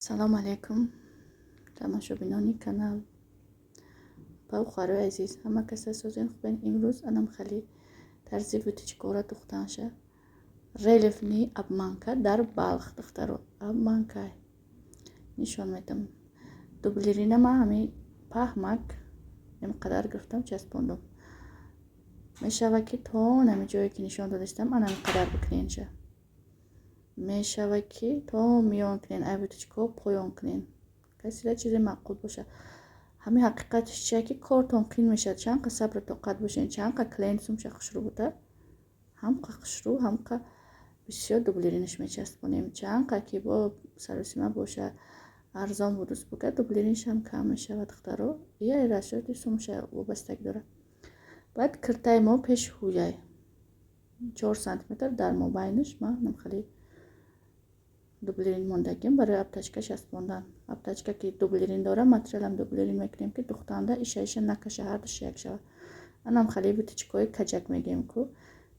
Салом алейкум, тамошобинони канал ва хоҳарои азиз, ҳама каса созен, хубен. Имрӯз анам хеле тарзи вытачкора духтанша, рельефный обманка дар Балх, духтаро, обманка нишон медам. Дублерина ма ҳами паҳмак инқадар гирифтам, часпондум. Мешава, ки то нами ҷое, ки нишон додастам, анам қадар бикуненша. Мешава, ки то миён кунен, ай вытачко поён кунен, касира чизе маъқул боша. Ҳамин ҳақиқатиш чия, ки кортон қин мешавад. Чанд қа сабру тоқат бошен, чанд қа клиент сумша хушрӯ буда, ҳамқа хушрӯ, ҳамқа бисёр дублеринаш мечаспонем. Чанд қа ки бо саросима боша, арзон будус буга, дублериншам кам мешавад, духтаро. Ия расчёти сумша вобастагӣ дорад. Баъд киртаи мо пеш ҳуяй 4 сантиметр дар мобайнаш ма намхеле дублерин мондагим барои обтачка часпондан. Обтачка ки дублерин дора, материалам дублерин мекунем, ки духтанда иша иша накаша, ҳардуш як шавад. Анам хеле вытачкои каҷак мегӯем ку,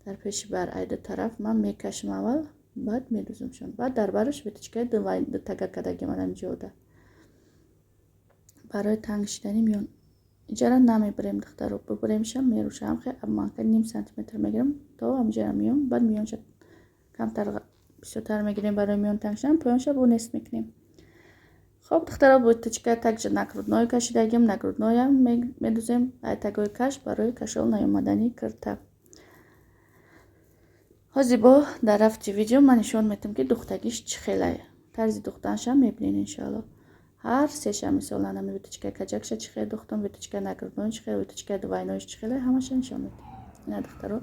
дар пеши бар айду тараф ман мекашам аввал, баъд медузумшон. Баъд дар бараш вытачкаи дутага кардагим анам ҷода барои танг шидани миён. Иҷара намебарем, духтаро, бибаремшам, мерӯшам. Хе обманка ним сантиметр мегирам то ҳамҷара миён, баъд миёнша камтар, бисёртар мегирем барои миён танг шудан, поёнша бо нест мекунем. Хоб, духтаро, вытачка также нагрудной кашидагим, нагрудноям медузем ай тагои каш барои кашол наёмадани кирта. Ҳозир бо дар рафти видео ман нишон медиҳам, ки духтагиш чӣ хелае, тарзи духтаншам мебинед, иншоалло. Ҳар сеша, мисол, анами вытачкаи каҷакша чӣ хел духтам, вытачкаи нагрудной чӣ хел, вытачкаи двойнойш чӣ хеле, ҳамаша нишон медиҳем. Ина, духтаро,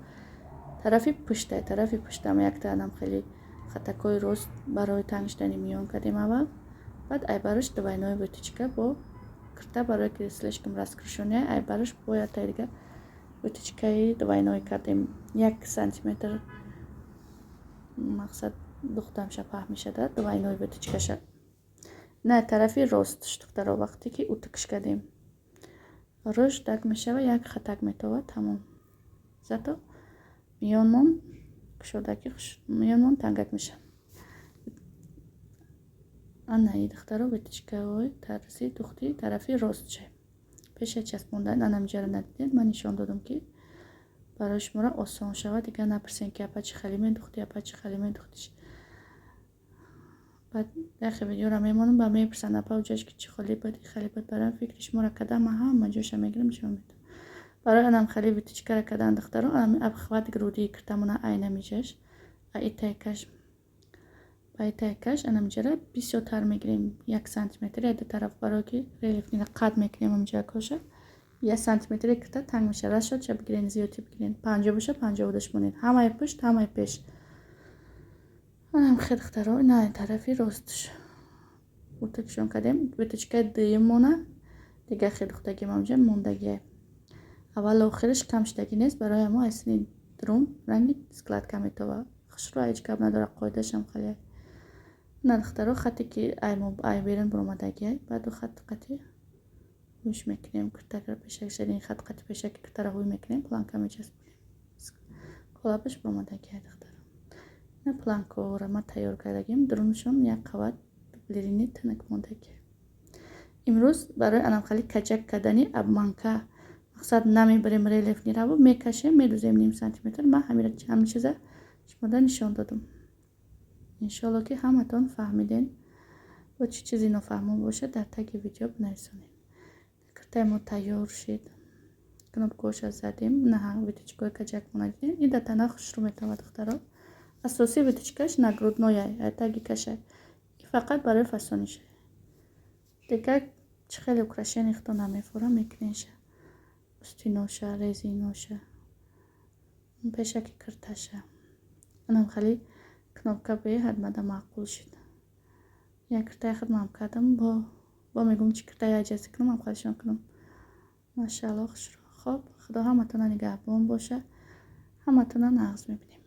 тарафи пуштай, тарафи пуштам якта анам хеле хатакҳои рост барои танг шудани миён кардем аввал, баъд айбараш двойной вытачка бо кирта, барое ки слишком раскрышония, айбараш бо яктаи дига вытачкаи двойной кардем, 1 сантиметр. Мақсад, духтамша паҳн мешада двойной вытачкаша. На, тарафи ростш, духтаро, вақте ки утюгш кардем, рӯш дак мешава, як хатак метовад, тамом. Зато миёнмон кушодаки, миёнмон тангак мешавад. Анаи, духтаро, вытачкаҳои тарзи духти тарафи ростша пеша часпондан. Анамҷара надидед, ман нишон додам, ки барои шуморо осон шавад, дигар напурсен, ки апа, чӣ хеле медухтӣ, апа, чӣ хеле медухтиш. Баъд яхе видеора мемонам ба мепурсанд: апа, уҷаш ки чӣ холӣ буд, хеле буд. Барои фикри шуморо кардам, ман ҳама ҷоша мегирам, нишон медиҳам. Барои анам хеле вытачкара кардан, духтаро, анами обхват груди киртамона, айнамиҷаш, аитайкаш ба итайкаш анамиҷара бисёртар мегирем, 1 сантиметр яду тараф, барое ки рельефнира қад мекунем. Амиҷа коша 1 сантиметри кирта танг мешавад. Расчётша бигирен, зиёдтӣ бигирен, 50 боша, 50 будаш монед, ҳамаи пушт, ҳамаи пеш. Анам хе, духтаро, ина тарафи ростш утюгшон кардем. Вытачкаи дуюммона дигар хе духтагим, амҷа мондагия, аввалу охираш кам шудагӣ нест. Барои ҳамо аз сини друм ранги складка метова, хушрӯ, ҳеҷ гап надорад, қоидашам хеле. На, духтаро, хате ки ай берун баромадагиай, баъду хат қати ҳуш мекунем киртакра, пешак шадин хат қати пешаки киртара ҳуй мекунем, планка мечаспонем, қолабаш баромадагиай, духтаро. Ина планкаҳоро ма тайёр кардагим, дурунашон як қабат дублерини тинак мондагиай. Имрӯз барои анамхали каҷак кардани обманка, мақсад, намебарем рельефнираву, мекашем, медузем ним сантиметр. Ман ҳамин чиза шумода нишон додам. Иншоалло, ки ҳаматон фаҳмиден. Бо чӣ чизе нофаҳмо бошад, дар таги видео бинависонед. Киртаи мо тайёр шид, кнопкаҳоша задем. Наҳа, вытачкаҳои каҷак монадидем. Ин дар тана хушрӯ метавад, духтаро. Асосии вытачкаш нагруднояй, таги кашай, ин фақат барои фасониша. Дигар чӣ хеле украшение худо намефорам, мекунеша, устиноша, резиноша, пешаки кирташа. Анам хеле кнопка беҳад мада маъқул шуд. Як киртаи худмам кардам, бо мегӯм, чӣ киртаи аҷази кунам, ам кунам. Машаалло, хушрӯ. Хоб, Худо ҳаматона нигаҳбон боша, ҳаматона нағз мебинем.